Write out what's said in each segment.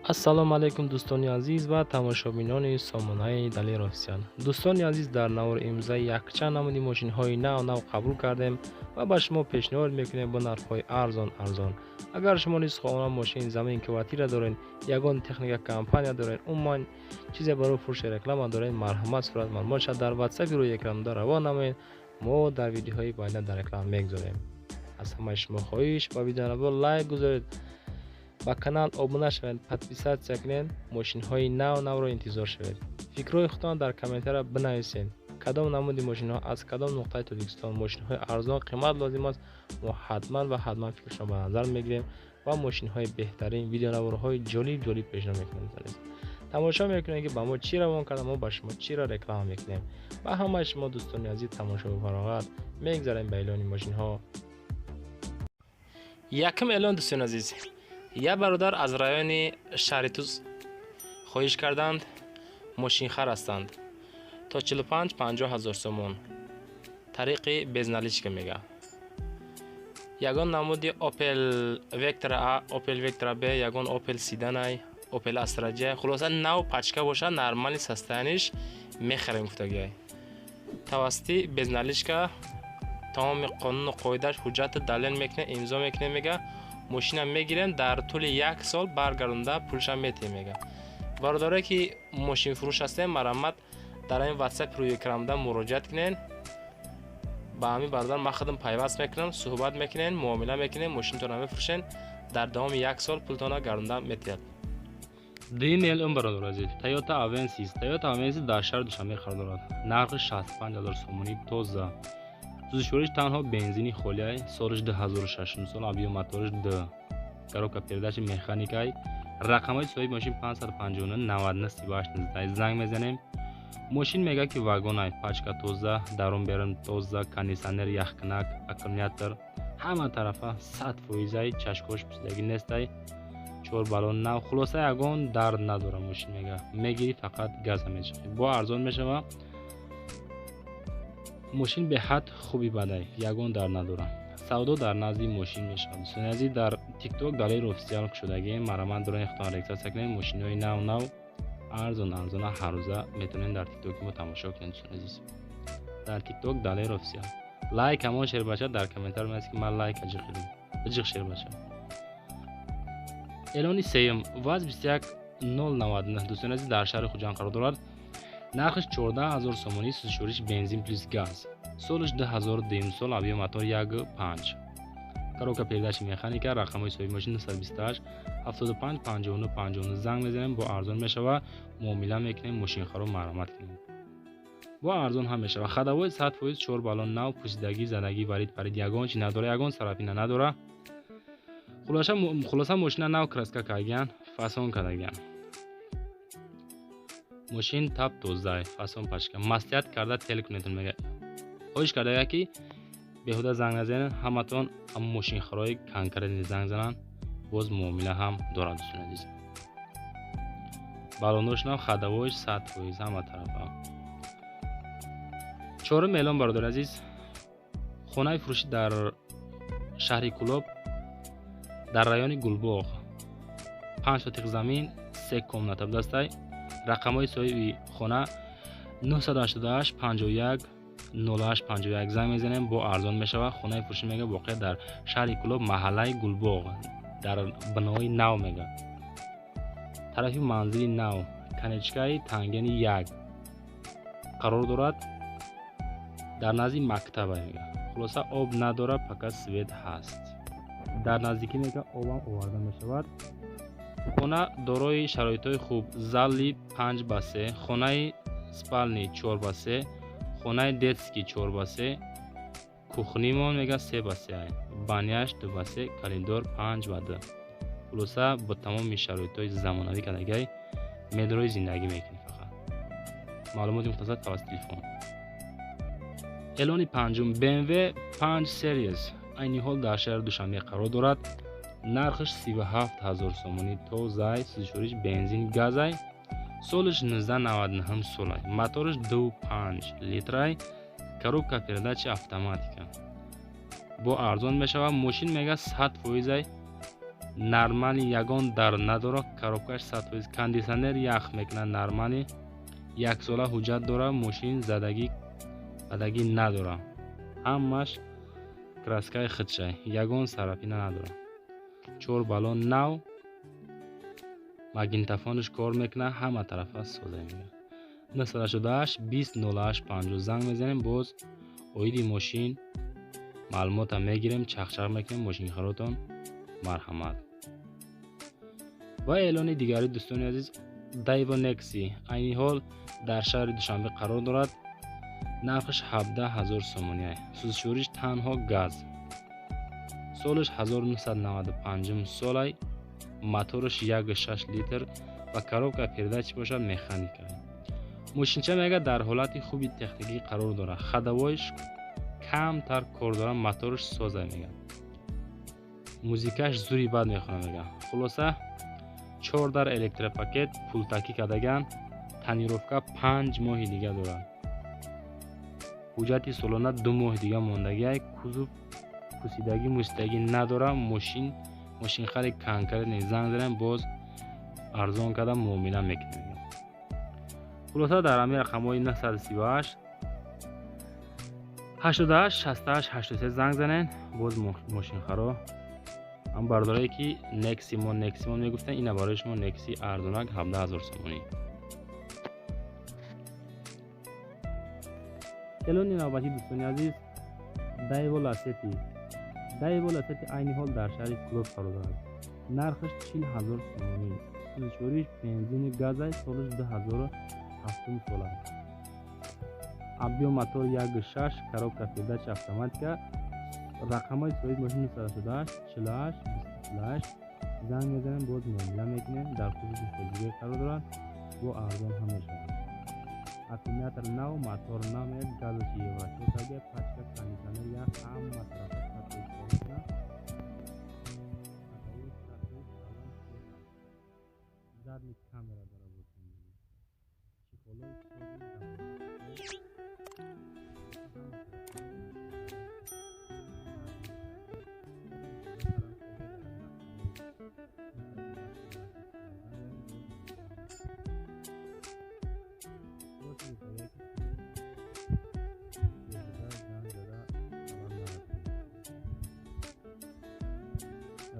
Ассалому алайкум, дӯстони азиз ва тамошобинони сомонаи Далер Офисиал. Дӯстони азиз, дар навори имрӯза якчанд намуди мошинҳои нав нав қабул кардем ва ба шумо пешниҳод мекунем бо нархҳои арзон арзон. Агар шумо низ хона, мошин, замин, квартира доред, ягон техника, компания доред, умуман чизе барои фурӯши, реклама доред, марҳамат, сурат маълумотша дар ватсапи рӯи экранда равон намоед. Мо дар видеоҳои баъда дар реклама мегузорем. Аз ҳамаи шумо хоҳиш: ба видео лайк гузоред, ба канал обуна шавед, подписаться кунед, мошинҳои нав навро интизор шавед. Фикрҳои худтон дар комментария бинависед, кадом намуди мошинҳо, аз кадом нуқтаи Тоҷикистон мошинҳои арзон қимат лозим аст. Мо ҳатман ва ҳатман фикршон ба назар мегирем ва мошинҳои беҳтарин, видеонаворҳои ҷолиб ҷолиб пешниҳод мекунем. Тамошо мекунем, ки ба мо чӣ равон карда, мо ба шумо чиро реклама мекунем. Ба ҳамаи шумо, дӯстони азиз, тамошову фароғат. Мегзарем ба эълони мошинҳо. Якум эълон, дӯстони азиз: як бародар аз райони шаҳри Туз хоҳиш карданд, мошинхар ҳастанд, то 45-50 ҳазор сомон, тариқи безналичка. Мега, ягон намуди Опел Вектра А, Опел Вектра Б, ягон Опел седанай, Опел Астра Ҷ, хулоса, нав пачка бошад, нормальный состояние ш мехарем гуфтагиай. Тавассути безналичка, тамоми қонуну қоидааш, ҳуҷҷата далел мекунем, имзо мекунем. Мега, мошина мегирем, дар тӯли як сол баргардонда пулша метиҳем. Мега, бародарое ки мошинфурӯш ҳастем, марҳамат, дар ҳамин ватсапи рӯи экранда муроҷиат кунед ба ҳамин бародар. Ман худам пайваст мекунам, суҳбат мекунем, муомила мекунем, мошинтонро мефурӯшем, дар давоми як сол пултонро гардонда метиҳад. Дуюм эълон, бародари азиз, Тойота Авенсис. Тойота Авенсис дар шаҳри Душанбе қарор дорад. Нархи 65 ҳазор сомонӣ, тоза, сӯзишвориш танҳо бензини холиай. Солиш 2006 сол, объём моториш д, коробка передачи механикай. Рақамҳои соҳиби мошин 559 99 38 19. Занг мезанем. Мошин мега, ки вагонай, пачка тоза, дарун берун тоза, кондитсионер, яхкунак, аккумулятор ҳама тарафа 100 фоизай, чашкош пӯсидагӣ нестай, чор баллон нав, хулоса, ягон дард надора мошин. Мега, мегирӣ, фақат газа мечахӣ, бо арзон мешава. Мошин беҳад хуби бадай, ягон дард надора. Савдо дар назди мошин мешавад. Дӯстони азиз, дар Тикток Далер Офисиал кушодагием, марҳамат, дорем, худтон регистрация кунед. Мошинои нав нав, арзон арзона ҳаррӯза метавонед дар Тиктоки мо тамошо кунед. Дӯстони азиз, дар Тикток Далер Офисиал. Лайк ҳамон шербача дар комментар менависед, ки ман лайк аҷиқидим, биҷиқ, шербача. Эълони сеюм: ВАЗ 21099, дӯстони азиз, дар шаҳри Хуҷанд қарор дорад. Нархаш 14 000 сомонӣ, сӯзишвориш бензин плюс газ, солаш 2002 сол, объём мотор 1,5, коробка передачи механика. Рақамҳои соҳиби мошин 928 75 59 59. Занг мезанем, бо арзон мешава, муомила мекунем. Мошинхаро марҳамат кунем, бо арзон ҳам мешава. Ходовой 100%, чор баллон нав, пӯсидагӣ, задагӣ, варид парид ягон чи надора, ягон царапина надора. Хулоса, мошина нав краска кардагиян, фасон кардагиян. Мошин тап тозай, фасон, пачка. Маслиҳат карда тел кунедон. Мега, хоҳиш кардага, ки беҳуда занг назанед, ҳаматон ҳам мошинхарои конкретный занг зананд, боз муомила ҳам дорад. Дӯстони азиз, баллоношнам, ходовой ш 100% ҳама тарафа. Чорум эълон, бародари азиз: хонаи фурӯшӣ дар шаҳри Кӯлоб, дар райони Гулбоғ, 5 сотих замин, се комната будастай. Рақамҳои соҳиби хона 988 51 08 51. Занг мезанем, бо арзон мешавад. Хонаи фурӯшӣ, мега, воқеа дар шаҳри Кӯлоб, маҳаллаи Гулбоғ, дар бинои нав, мега, тарафи манзили нав, конечкаи тангени як қарор дорад, дар назди мактаба. Мега, хулоса, об надорад, пока свет ҳаст. Дар наздикӣ, мега, обам оварда мешавад. Хона дорои шароитҳои хуб: зали 5 ба 3, хонаи спальный 4 ба 3, хонаи детский 4 ба 3, кухнимон, мега, 3 ба 3, баняш 2 ба 3, коридор 5 ба 2. Хулоса, бо тамоми шароитҳои замонавӣ кардагай, медрои зиндагӣ мекунӣ фақат. Маълумоти мухтасар тавассути телефон. Эълони панҷум: BMW 5 Series айни ҳол дар шаҳри Душанбе қарор дорад. Нархаш 37 000 сомонӣ, тозай, сӯзишвориш бензин газай, солаш 1999 солай, мотораш 2,5 литрай, коробка передачи автоматика. Бо арзон мешавад. Мошин, мега, 100 фоизай. Нормальный, ягон дар надорад, коробкаш 100%, кондитсионер ях мекунад нормальный, яксола ҳуҷҷат дорад, мошин задагӣ падагӣ надорад. Ҳамаш краскаи худшай, ягон царапина надорад. 4 баллон нав, магнитофонаш кор мекунад, ҳама тарафа соза мегирад. 988 20 08 50 занг мезанем, боз оиди мошин маълумота мегирем, чахчах мекунем, мошинхаротон марҳамат. Ва эълони дигари дӯстони азиз, Daewoo Nexi айни ҳол дар шаҳри Душанбе қарор дорад. Нархаш 17 000 сомонӣ. Сӯзишвориш танҳо газ. Солаш 1995 солай, мотораш 1,6 литр ва коробка передачи бошад механика. Мошинча мега дар ҳолати хуби техникӣ қарор дорад. Ходовойш камтар кор дорад, мотораш соза мега. Музикаш зури бад мехонад мега. Хулоса 4 дар электропакет пултакӣ кардаган, тонировка 5 моҳи дига дорад. Ҳуҷҷати солона 2 моҳи дига мондагиай, кузов пусидагӣ мусидагӣ надорад, мошин мошинхари конкретный, занг занем, боз арзон карда муомила мекунем. Хулоса дар ҳамин рақамҳои 938 88 68 83 занг занен, боз мошинхаро ҳам бардорае ки Нексимон Нексимон мегуфтанд, ина барои шумо Некси арзонак 17 000 сомонӣ. Эълони навбатӣ дӯстони азиз, Daewoo Lacetti. Daewoo Lacetti айни ҳол дар шаҳри Кӯлоб қарор дорад. Нархаш 40 000 сомонӣ. Сӯзишвориш бензини газай, солаш 2007 сола. Объем мотор 1,6, коробка передачи автоматика. Рақамҳои соҳиби мошин 988 48 28 занг мезанем, боз муомила мекунем. Дар кузови хелҷигӣ қарор дорад, бо арзон ҳам мешавад. Аккумулятор нав, мотор нав меяд, газаш евро 4, пачка, кондитсионер ях, ҳама тарафа 100% кор мекунад. Задний камера дорад, чехолои сози замона.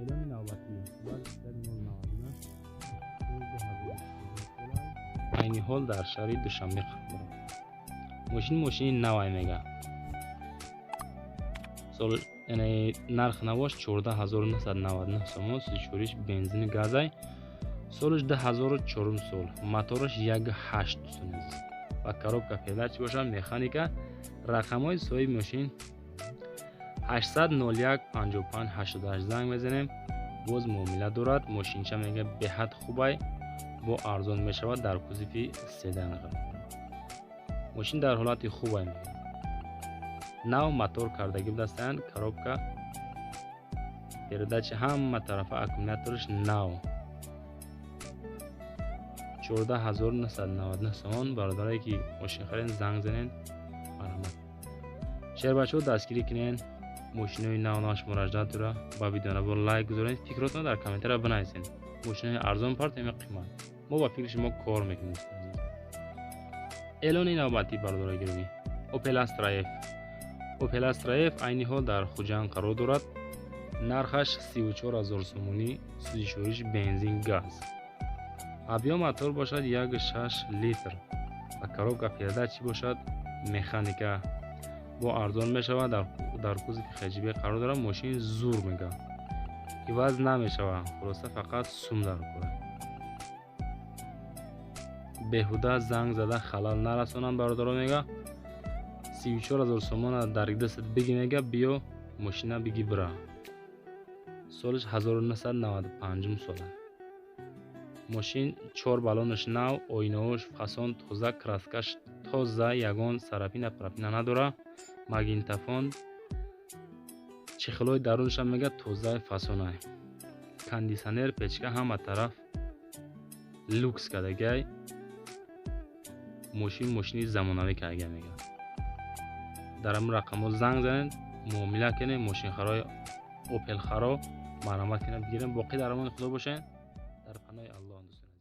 Эълони навбатӣ айни ҳол дар шаҳри Душанбе қарор дорад. Мошин мошини навай мега. Сол яъне нарх навош 14 999 сомон, сӯзишвориш бензини газай, солаш 2004 сол, мотораш 1,8 дӯстони азиз ва коробка передачи бошад механика. Рақамҳои соҳиби мошин 801 55 88 занг мезанем, боз муомила дорад. Мошинча мега беҳад хубай, бо арзон мешавад, дар кузови седан қарор дорад. Мошин дар ҳолати хубай мега. Нав мотор кардагӣ будастанд, коробка передачи ҳама тарафа, аккумулятораш нав. 14 999 сомон. Бародарое ки мошин харен, занг занен, марҳамат. Шербачаҳо, дастгирӣ кунен, мошинои нав нав шуморо ждать дора. Ба видеонавор лайк гузоред, фикротонро дар комментария бинависед. Мошинои арзон партем ё қимат? Мо ба фикри шумо кор мекунем. Эълони навбатӣ бародарои гиромӣ, Opel Astra F. Opel Astra F айни ҳол дар Хуҷанд қарор дорад. Нархаш 34 000 сомонӣ, сӯзишвориш бензин газ. Объем мотор бошад 1,6 литр ва коробка передачи бошад механика. Бо арзон мешавад, дар кузови ХЖБ қарор дорад. Мошин зур мега. Иваз намешавад, хулоса фақат сум дар кор. Беҳуда занг зада халал нарасонанд бародаро мега. 34 000 сомона дар дастат биги мега, биё мошина биги бира. Солаш 1995 сола. Мошин чор баллонаш нав, оинаҳош фасон тоза, краскаш тоза, ягон царапина парапина надора. Магнитофон, чехолои дарунашам мега тозаи фасонай. Кондитсионер, печка ҳама тараф люкс кардагай. Мошин мошини замонавӣ кардагай мега. Дар ҳамин рақамҳо занг занед, муомила кунед, мошинхарои Опелхаро Марҳамат кунед, бигирем. Боқӣ дар амони Худо бошед, дар паноҳи Аллоҳ, дӯстони.